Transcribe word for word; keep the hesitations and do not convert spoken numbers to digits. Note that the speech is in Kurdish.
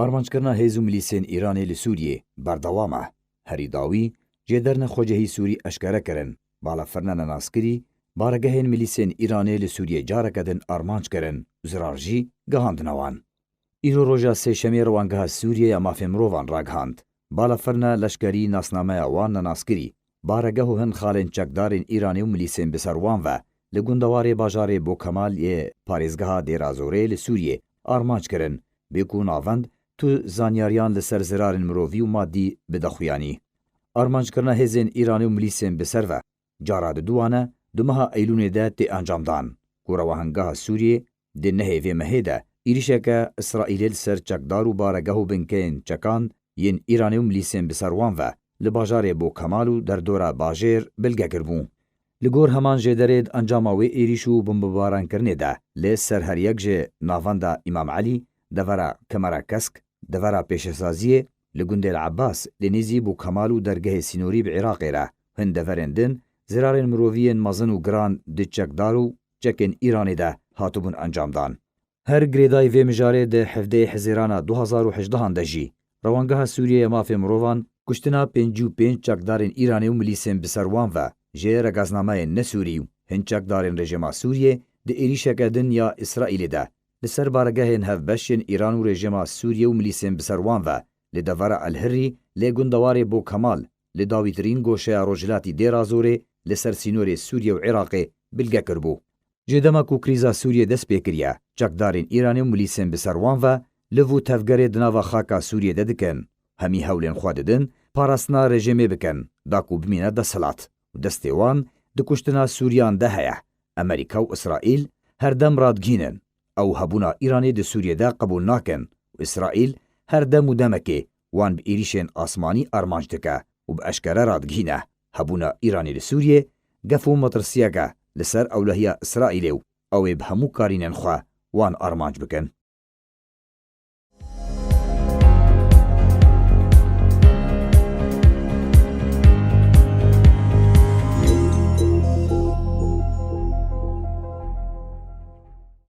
Armanckirina hêz û milîsên Îranê li Sûriyê berdewam e. Herî dawî jêderine xwecihî Sûrî eşkere kirin, balafirina nenaskirî baregehên milîsên Îranê li Sûriyê careke din armanc kirin û zirar jî gihandine wan. Îro roja Sêşemê Rewangeha Sûriyê ya Mafê Mirovan ragihand, balafirina leşkerî nasnameya wan nenaskirî, baregeh û hin xalên çekdarên Îranê û milîsên bi ser wan ve li gundewarê bajarê Bokemal yê parêzgeha Dêra Zorê li Sûriyê armanc kirin, bê ku navend tu zanyariyan li ser zirarên mirovî û madî bide xuyanî. Armanckirina hêzên Îranê û milîsên bi ser ve cara diduwan e, di meha Eylûnê de tê encamdan, ku Rewangeha Sûriyê di nehê vê mehê de êrîşeke Îsraîlê li ser çekdar û baregeh û binkeyên çekan yên Îranê û milîsên bi ser wan ve li bajarê Bokemal û derdora bajêr bilge kiribû. Li gor heman jêderê di encama wê êrîş û bombebarankirinê de li ser her yek ji navenda Îmam Elî, devera Kemera Kesk, devera pêşesaziyê li gundê El Ebas li nêzî Bokemal û dergehê sînorî bi Iraqê re, hin deverên din zirarên mirovî yên mezin û giran di çekdar û çekên Îranê de hatibûn encamdan. Her girêdayî vê mijarê di hevdehê Hezîrana du hazar û hejdehan de jî Rewangeha Sûriyê ya Mafê Mirovan kuştina pêncî û pênc çekdarên Îranê û milîsên bi ser wan ve ji regaznameyên ne Sûrî û hin çekdarên rejîma Sûriyê di êrîşeke din ya Îsraîlê de li ser baregehên hevbeş yên Îran û rejîma Sûriyê û milîsên bi ser wan ve li devera El Hirrî lê gundewarê Bokemal li dawîtirîn goşeya rojhilatî Dêra Zorê li ser sînorê Sûriyê û Iraqê bilge kiribû. Ji dema ku krîza Sûriyê dest pê kiriye, çekdarên Îranê û milîsên bi ser wan ve liv û tevgerê di nava xaka Sûriyê de dikin. Hemî hewlên xwe didin parastina rejîmê bikin, da ku bimîne desthilat. Û destê wan di kuştina Sûriyan de heye. Amerîka û Îsraîl her dem radigihînin. Ew hebûna Îranê di Sûriyê de qebûl nakin û Îsraîl her dem û demekê wan bi êrîşên asmanî armanc dike û bi eşkere radigihîne. Hebûna Îranê li Sûriyê gef û metirsiyek e li ser ewlehiya Îsraîlê û ew ê bi hemû karînên xwe wan armanc bikin.